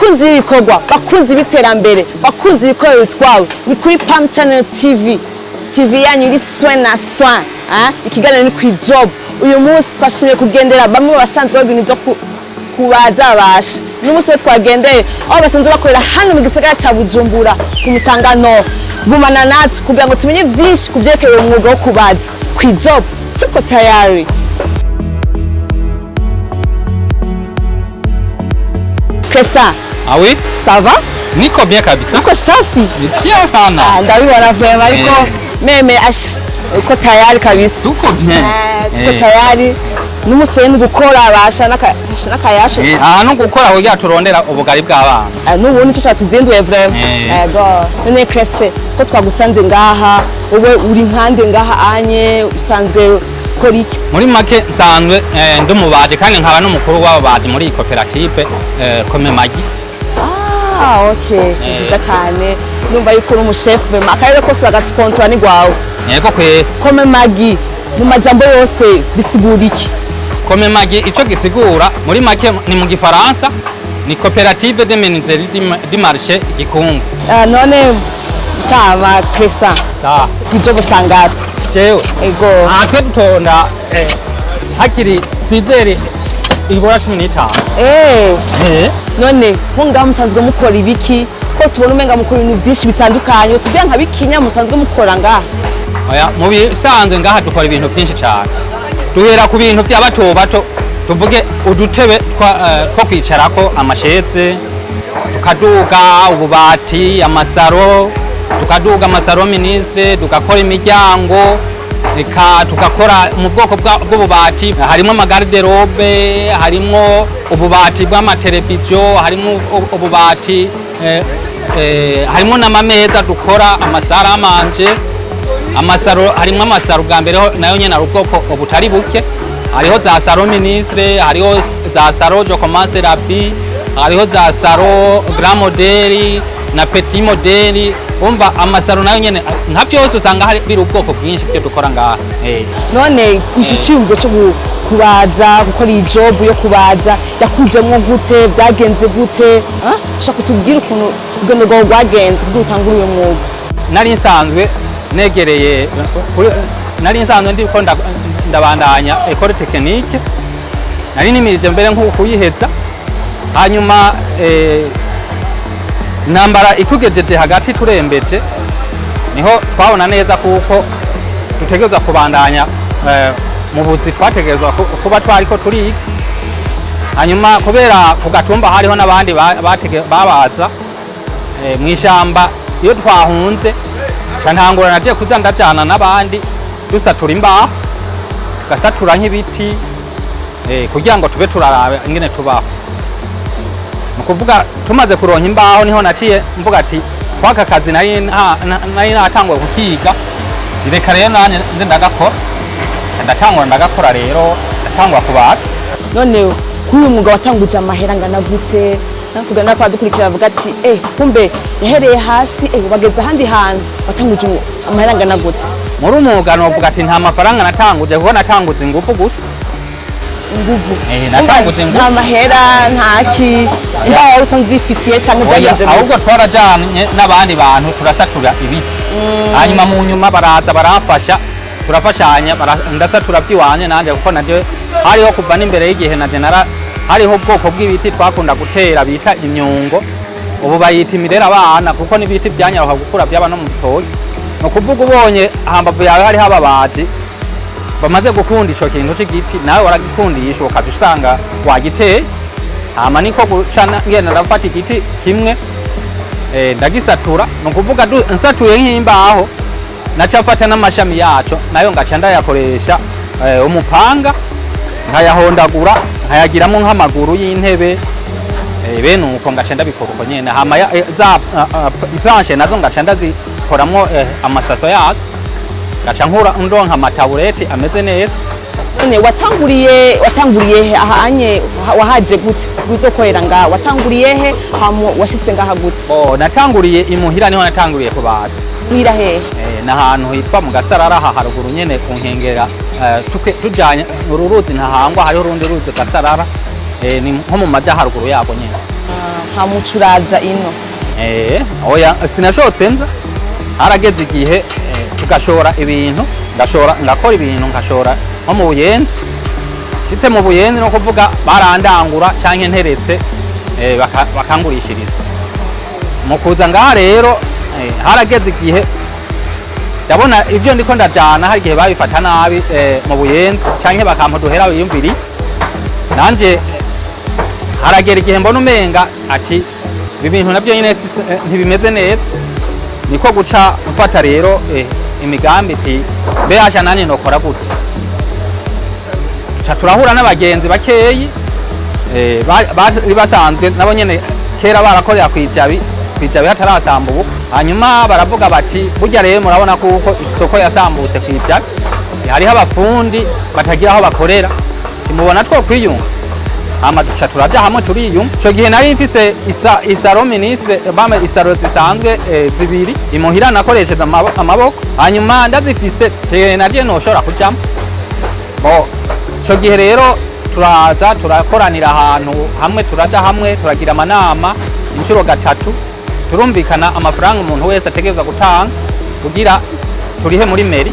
Bakunzi b'ibikorwa, bakunzi b'iterambere, bakunzi b'ibikorera utwawe, ni kuri Pam Channel TV, TV yanyu iri soin na soin, ah? Ikiganiro ni ku job. Uyu munsi twashimiye kugendera bamwe mu basanzwe bagira ibintu byo kubaza babasha. N'umunsi we twagendeye aho basanzwe bakorera hano mu gisagara ca Bujumbura ku Mutangano. Gumana natwe kugira ngo tumenye vyinshi ku vyerekeye umwuga wo kubaza. Ku job tuko tayari. Kresa. Ah oui? Ça va? Niko bien kabisa. Uko safi? Ni bien sana. Ah, ndabibona vraiment, ariko meme ash uko tayari kabisa. Tuko bien. Eh, tuko tayari n'umuseni ni gukora basha n'akayasho. Aha no gukora kugira turondera ubugari bw'abana. Ah, n'ubundi tuca tuzinduye vraiment. Yego. None Krese, ko twagusanze ngaha, wowe uri nkande ngaha anye usanzwe ukora iki? Muri make nsanzwe ndi umubaji kandi nkaba n'umukuru w'ababaji muri iyi koperative Komemagi. Ah, okay. Ni byiza cyane. Numva yuko uri umushefu vraiment. Akarere kose agakontora ni gwawe. Yego kwe. Komemagi mu majambo yose bisigura iki? Komemagi ico gisigura muri make ni mu gifaransa, ni koperative de menuiserie du marché Gikungu. Ah, none tama Kresa. Sa. Ibyo busangata. Jewe. Ego. Aha twe dutonda hakiri sizeri ibura 15. None nko ngaha musanzwe mukora ibiki? Ko tubona umenga mukora ibintu byinshi bitandukanye, tubwira nka bikinya musanzwe mukora ngaha. Oya, mu bisanzwe ngaha dukora ibintu byinshi cyane. Duhera ku bintu bya bato bato, tuvuge udutebe two kwicarako, amasheze, tukaduga ububati, amasaro, tukaduga amasaro ministre, tugakora imiryango, eka tugakora mu bwoko bw'ububati, harimo amagarderobe, harimo ububati bw'amateleviziyo, harimo ububati, harimo n'amameza dukora, amasara amanje, amasaro, harimo amasaro bwa mbere ho nayo nyene ari ubwoko butari buke. Hariho za saro ministre, hariho za saro je commence la vie, hariho za saro grand modèle na petit modèle. Umva, amasaro nayo nyene nka vyose usanga hari biri ubwoko bwinshi byo dukora ngaha. None iki cyiyumviro cyo kubaza, gukora iyi job yo kubaza yakujemwo gute? Byagenze gute? Ah? Ushaka kutubwira ukuntu urugendo rwawe rwagenze kugira utangure uyu mwuga? Nari nsanzwe negereye nari nsanzwe ndiko ndabandanya école technique, nari nimirije mbere nko kuyiheza. Hanyuma intambara itugejeje hagati turembeje, niho twabona neza kuko dutegerezwa kubandanya mu buzi twategerezwa kuba twariko turiga. Hanyuma kubera ku gatumba hariho n'abandi babaza mw'ishamba, iyo twahunze ca ntangura naje kuza ndajana n'abandi dusatura imbaho, tugasatura nk'ibiti, kugira ngo tube turarabe ingene tubaho. Ni ukuvuga tumaze kuronka imbaho niho naciye mvuga ati kwaka kazi nari natanguye kukiga, ati reka rero nanje nze ndagakora. Ndatangura ndagakora rero, ndatangura kubaza. None kuri uyu mwuga watanguje amahera angana gute? Nakubwira nako adukurikira bavuga ati kumbe yahereye hasi, bageze ahandi hantu. Watanguje amahera angana gute? Muri umwuga novuga ati nta mafaranga natanguje, kuko natanguje ingufu gusa. Inguvu? Natanguje inguvu. Nta mahera, nta ki, imbaho wari usanzwe uzifitiye cyangwa Oya, byagenze gute? ahubwo twarajanye n'abandi bantu turasatura ibiti, hanyuma mu nyuma baraza baramfasha, turafashanya, ndasatura by'iwanje nanje, kuko naje hariho kuva n'imbere y'igihe naje nara hariho ubwoko bw'ibiti twakunda gutera bita imyungo, ubu bayita imirera abana, kuko n'ibiti byanyaruka gukura byaba no mu bitoki. Ni ukuvuga ubonye hambavu yawe hariho ababaji bamaze gukunda ico kintu c'igiti, nawe waragikundisha ukaza usanga wagiteye. Hama niko guca ngenda ndafata igiti kimwe, ndagisatura. Ni ukuvuga nsatuye nk'imbaho, naca mfata n'amashami yaco nayo ngaca ndayakoresha umupanga, nkayahondagura nkayagiramo nk'amaguru y'intebe, bene uko ngaca ndabikora uko nyene. Hama za planche nazo ngaca ndazikoramwo amasaso yazo, ngaca nkura ndonka amatabureti ameze neza. None watanguriye he ahanye? Wahaje gute uzokorera ngaha? Watanguriye he hama washitse ngaha gute? Bo, natanguriye imuhira, niho natanguriye kubaza. Muhira hehe? N'ahantu hitwa mu Gasarara, aha haruguru nyene ku nkengera, tujanye uru ruzi Ntahangwa, hariho urundi ruzi Gasarara, ni nko mu maja haruguru yabo nyene. Hamuca uraza ino? Oya, sinashotse nza. Harageze igihe tugashora ibintu, ngashora, ngakora ibintu, ngashora nko mu Buyenzi. Nshitse mu Buyenzi, no kuvuga barandangura canke nteretse bakangurishiriza. Mu kuza ngaha rero, harageze igihe ndabona ivyo ndiko ndajana, hari igihe babifata nabi mu Buyenzi canke bakampa uduhera biyumviriye. Nanje haragera igihe mbona umenga ati ibi bintu navyo nyene ntibimeze neza. Niko guca mfata rero imigambi iti mbe hasha nanje nokora gute? Tuca turahura n'abagenzi bakeyi bari basanzwe nabo nyene kera barakorera kwijabi, kwijabi hatarasambuka. Hanyuma baravuga bati burya rero murabona kuko isoko yasambutse kwijabi, hariho abafundi batagira aho bakorera, timubona two kwiyunga. Hama duca turaja hamwe, turiyunga. Ico gihe nari mfise isaro ministre bame, isaro zisanzwe zibiri imuhira nakoresheje amaboko. Hanyuma ndazifise, naje noshobora kujamo bo. Ico gihe rero turaza turakoranira ahantu hamwe, turaja hamwe, turagira amanama inshuro gatatu, turumvikana amafaranga umuntu wese ategerezwa gutanga kugira turihe muri mairie.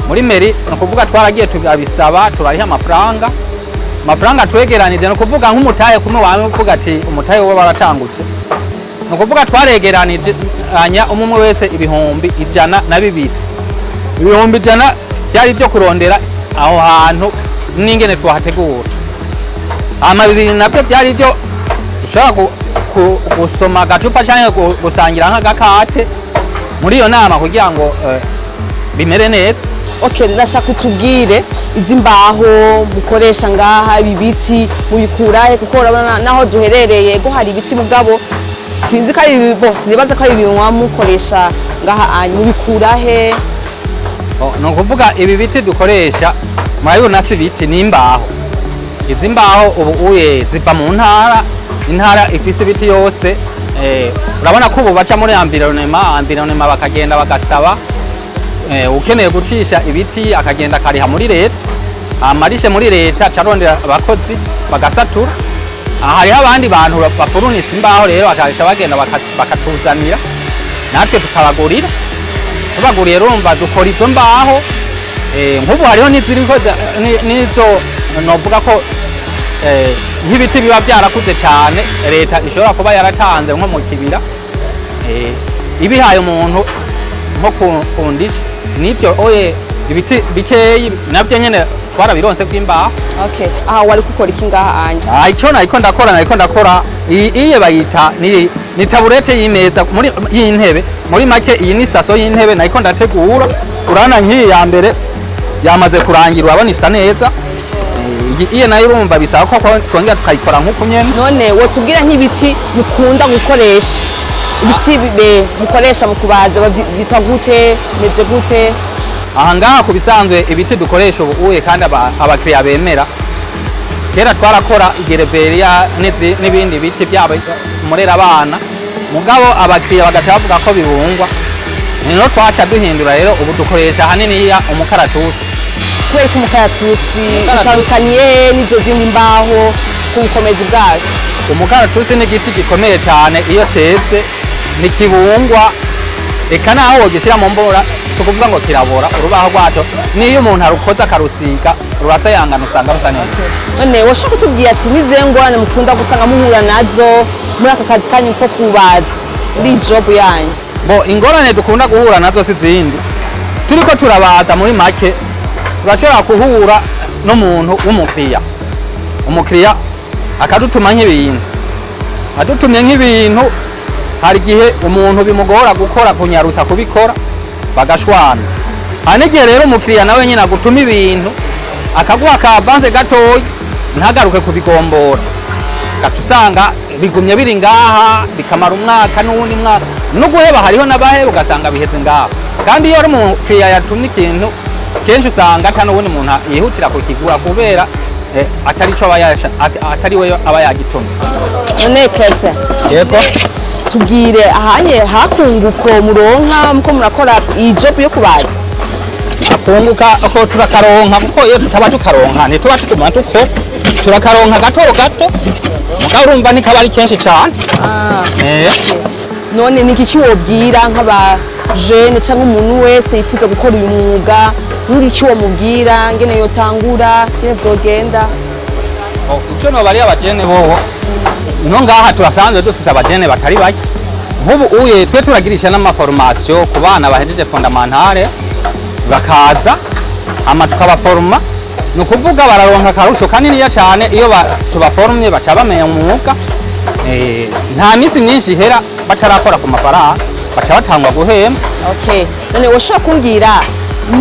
Muri mairie, ni ukuvuga twaragiye turabisaba, turariha amafaranga twegeranije, ni ukuvuga nk'umutahe kumwe wame uvuga ati umutahe wo waratangutse. Ni ukuvuga twaregeranije anya umwe wese 102,000. 100,000 byari byo kurondera aho hantu n'ingene twahategura. Hama bibiri navyo byari byo ushobora gusoma agacupa canke gusangira nk'agakate muri iyo nama kugira ngo bimere neza. Okay, ndashaka utubwire izi mbaho mukoresha ngaha, ibi biti mubikurahe? Kuko urabona naho duherereye go hari ibiti, mugabo sinzi ko ari ibi bo, sinibaza ko ari ibintu muba mukoresha ngaha anyu. Mubikurahe? Oh, ni ukuvuga ibi biti dukoresha murabibona si ibiti, ni imbaho. Izi mbaho ubu uye ziva mu ntara, intara ifise ibiti yose. Urabona ko ubu baca muri environnement, bakagenda bagasaba ukeneye gucisha ibiti akagenda akariha muri leta, amarishe muri leta acarondera abakozi bagasatura. Aha hariho abandi bantu bafurunisa imbaho rero, bakaca bagenda bakatuzanira, natwe tukabagurira. Tubaguriye, urumva dukora izo mbaho. Nk'ubu hariho n'iziriko n'izo novuga ko nk'ibiti biba byarakuze cyane leta ishobora kuba yaratanze nko mu kibira, ibihaye umuntu nko ku ndishi n'ivyo oye ibiti bikeyi navyo nyene twarabironse vy'imbaho. Okay, aha wari gukora iki ngaha anya? Ah, ico nariko ndakora iyi iye bayita ni taburete y'imeza muri y'intebe. Muri make iyi ni saso y'intebe nariko ndategura. Urabona nk'iyi ya mbere yamaze kurangira, urabona isa neza. Iyi iye nayo urumva bisaba ko twongera tukayikora nk'uku nyene. None wotubwira nk'ibiti mukunda gukoresha, ibiti mukoresha mu kubaza bavyita gute, meze gute? Aha ngaha ku bisanzwe ibiti dukoresha ubu uye kandi abakiriya bemera, kera twarakora igereveriya n'ibindi biti byaba murera abana, mugabo abakiriya bagaca bavuga ko bibungwa. Nino twaca duhindura rero, ubu dukoresha ahaniniya umukaratusi. Kubera ko umukaratusi Umukaratusi. utandukaniye he n'izo zindi mbaho ku bukomezi bwazo? Umukaratusi ni igiti gikomeye cyane, iyo ceze ntikibungwa, eka naho wogishyira mu mbora si ukuvuga ngo kirabora. Urubaho rwaco niyo umuntu arukoza akarusiga rurasayangana, usanga rusa neza. None woshaka kutubwira ati n'izihe ngorane mukunda gusanga muhura nazo muri aka kazi kanyu ko kubaza, muri iyi job yanyu? Bo, ingorane dukunda guhura nazo si zindi turiko turabaza. Muri make turashobora guhura n'umuntu w'umukiriya, umukiriya akadutuma nk'ibintu. Adutumye nk'ibintu, hari igihe umuntu bimugora gukora, kunyarutsa kubikora, bagashwana. Hari n'igihe rero umukiriya nawe nyine agutuma ibintu, akaguha ka avance gatoyi, ntagaruke kubigombora, gaca usanga bigumye biri ngaha bikamara umwaka n'uwundi mwaka no guheba. Hariho n'abaheba ugasanga biheze ngaha. Kandi iyo ari umukiriya yatumye ikintu, kenshi usanga ata n'uwundi muntu yihutira kukigura kubera atari co aba atari we aba yagitumye. None Kese, Yego. tubwire ahanye hakunguko muronka muko murakora iyi job yo kubaza. Akunguka ko turakaronka, kuko iyo tutaba tukaronka ntituba tuguma tuko turakaronka gato gato. Mugabo urumva ntikaba ari kenshi cane. None ni iki wobwira nk'aba jeune cyangwa umuntu wese yifuza gukora uyu mwuga? Ni iki womubwira, ngene yotangura, ngene vyogenda? Oh, icyo nobariye abajene bobo no ngaha turasanzwe dufise abajene batari bake. Nk'ubu uye twe turagirisha n'ama formation ku bana bahejeje fondamentale, bakaza hama tukabaforoma. Ni ukuvuga bararonka akarusho kaniniya cane iyo tubaforomye, baca bamenya umwuga. Nta minsi myinshi ihera batarakora ku mafaranga, baca batangwa guhemba. Okay, none washobora kumbwira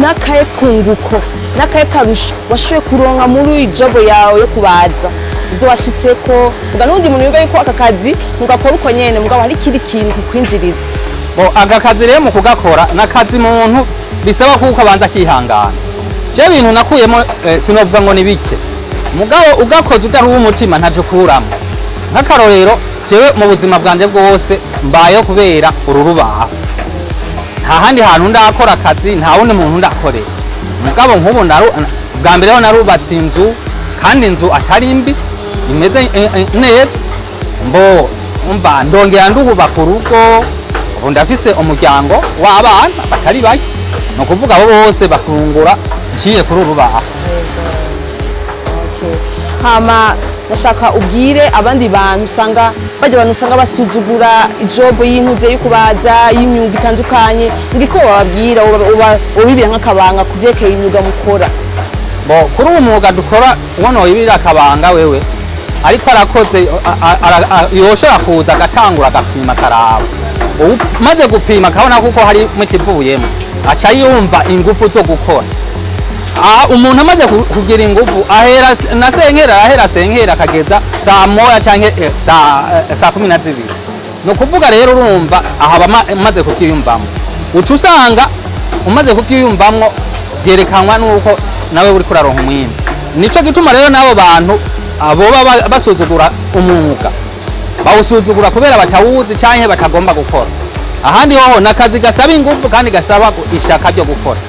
n'akahe kunguko, n'akahe karusho washoboye kuronka muri iyi job yawe yo kubaza, ibyo washitseko? Uga n'undi muntu yumva yuko aka kazi mugakora uko nyene, mugabo hari ikindi kintu kikwinjiriza. Bo aka kazi rero mu kugakora n'akazi muntu bisaba kuko abanza akihangana. Je ibintu nakuyemo sinovuga ngo ni bike, mugabo ugakoze utari uw'umutima ntaco ukuramo. Nk'akarorero, jewe mu buzima bwanje bwose mbayeho kubera uru rubaho. Nta handi hantu ndakora akazi, nta wundi muntu ndakorera. Mugabo nk'ubu bwa mbere ho narubatse inzu, kandi inzu atari mbi, imeze neza. Mbo umva ndongera ndubaka urugo, ubu ndafise umuryango w'abana batari bake. Ni ukuvuga abo bose bafungura nciye kuri uru rubaho. Okay. Hama ndashaka ubwire abandi bantu usanga bajya, abantu usanga basuzugura i job y'intuze yo kubaza, y'imyuga itandukanye, ngiko bababwira ubibira nk'akabanga ku vyerekeye imyuga mukora. Bo kuri uwo mwuga dukora, ubona wibirira akabanga wewe, ariko arakoze yoshobora kuza agatangura agapima, akaraba. Umaze gupima akabona kuko hari ikivuyemo, aca yumva ingufu zo gukora. Aha umuntu amaze kugira ingufu ahera na senkera, arahera senkera akageza saa 1 canke saa 12. Ni ukuvuga rero urumva aha aba amaze kuvyiyumvamwo, uca usanga umaze kuvyiyumvamwo vyerekanwa nuko nawe uriko uraronka umwimbu. Nico gituma rero n'abo bantu aboba basuzugura umwuga, bawusuzugura kubera batawuzi canke batagomba gukora. Ahandi hoho ni akazi gasaba ingufu kandi gasaba ishaka ryo gukora.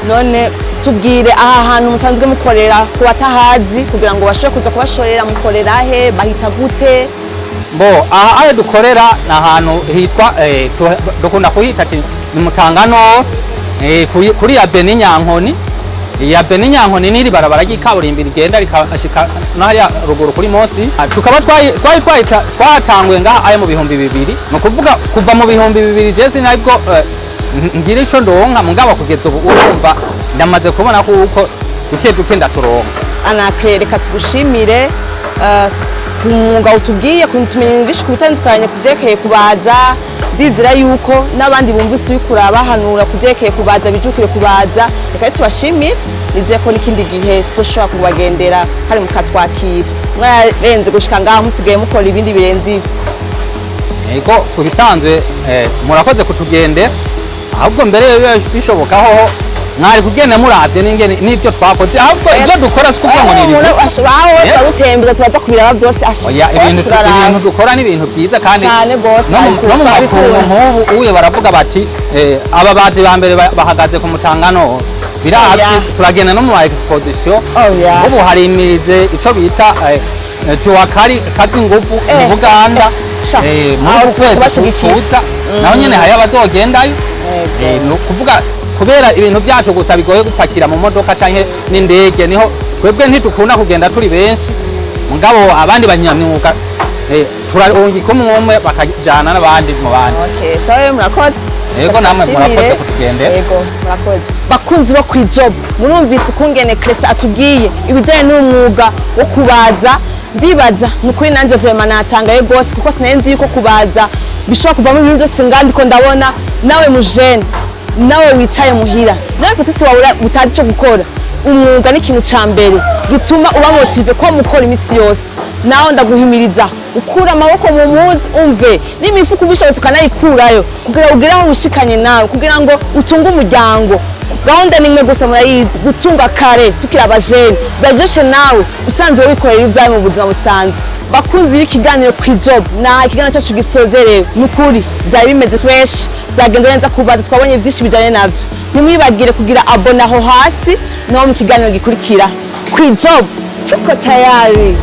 None tubwire aha hantu musanzwe mukorera ku batahazi, kugira ngo bashobore kuza kubashorera. Mukorera he, bahita gute? Bo aha aho dukorera ni ahantu hitwa dukunda kuhita ati ni Mutangano, kuri ya Beni Nyankoni. Ya Beni Nyankoni n'iri barabara ry'ikaburimbi rigenda rikashika no hariya ruguru kuri Mosi. Ah, tukaba twari twatanguye ngaha aya mu 2000. Ni ukuvuga kuva mu 2000 je sinabwo ngira ico ndonka, mugabo kugeza ubu urumva ndamaze kubona ko uko duke duke ndaturonka. Anakre, reka tugushimire ku mwuga utubwiye, kutumenya byinshi ku bitandukanye ku byerekeye kubaza. Ndizera yuko n'abandi bumvise uriko urabahanura ku byerekeye kubaza bijukire kubaza. Reka tubashimire, nizeye ko n'ikindi gihe tuzoshobora kubagendera kandi mukatwakira. Mwararenze gushika ngaha, musigaye mukora ibindi birenze ibi. Yego, ku bisanzwe murakoze kutugendera. Ahubwo mbere biba bishoboka hoho mwari kugenda muravye n'ingene n'ivyo twakoze. Ahubwo ivyo dukora si kuvuga ngo ni ibi gusa. Aho hose barutembeza, turaza kubiraba byose. Oya, hose turaraba. Ibintu dukora ni ibintu byiza kandi Cane gose, no mu makungu. twabikunda. Nk'ubu uye baravuga bati ababaji ba mbere bahagaze ku Mutangano, birazwi. Turagenda no mu ma exposition. Nk'ubu harimirije ico bita juwakari kazi nguvu mu Buganda. Sha, muri aho uku kwezi kubashigikira. kuza naho nyene hari abazogendayo. Ni ukuvuga kubera ibintu byacu gusa bigoye gupakira mu modoka canke n'indege, niho twebwe ntidukunda kugenda turi benshi. Mugabo abandi banyamyuga turarungika umwe umwe bakajana n'abandi mu bandi. Okay, sawa, murakoze. Yego, namwe Tubashimire. murakoze kutugendera. Yego, murakoze. Bakunzi bo kwijob, murumvise ukungene Cresa atubwiye ibijyanye n'umwuga wo kubaza. Ndibaza ni ukuri nanjye vraiment natangaye rwose, kuko sinari nzi yuko kubaza bishobora kuvamo ibintu byose ngandiko ndabona. Nawe mujene, nawe wicaye muhira, nawe petite wawe utazi icyo gukora, umwuga ni ikintu ca mbere gituma uba motivé ko mukora imisi yose. Nawe ndaguhimiriza ukura amaboko mu muzi, umve n'imifuko ubishoboye ukanayikurayo, kugira ngo ugere aho wishikanye nawe, kugira ngo utunge umuryango. Gahunda ni imwe gusa, murayizi: gutunga kare tukiri abajene biraryoshe. Nawe usanzwe wikorera ibyawe mu buzima busanzwe. Bakunzi b'ikiganiro ku ijob, na ikiganiro cyacu gisozerewe. Ni ukuri byari bimeze fresh, byagenze neza. Kubaza twabonye byinshi bijyanye nabyo. Ntimwibagire kugira abonner aho hasi, naho mu kiganiro gikurikira ku ijob tuko tayari.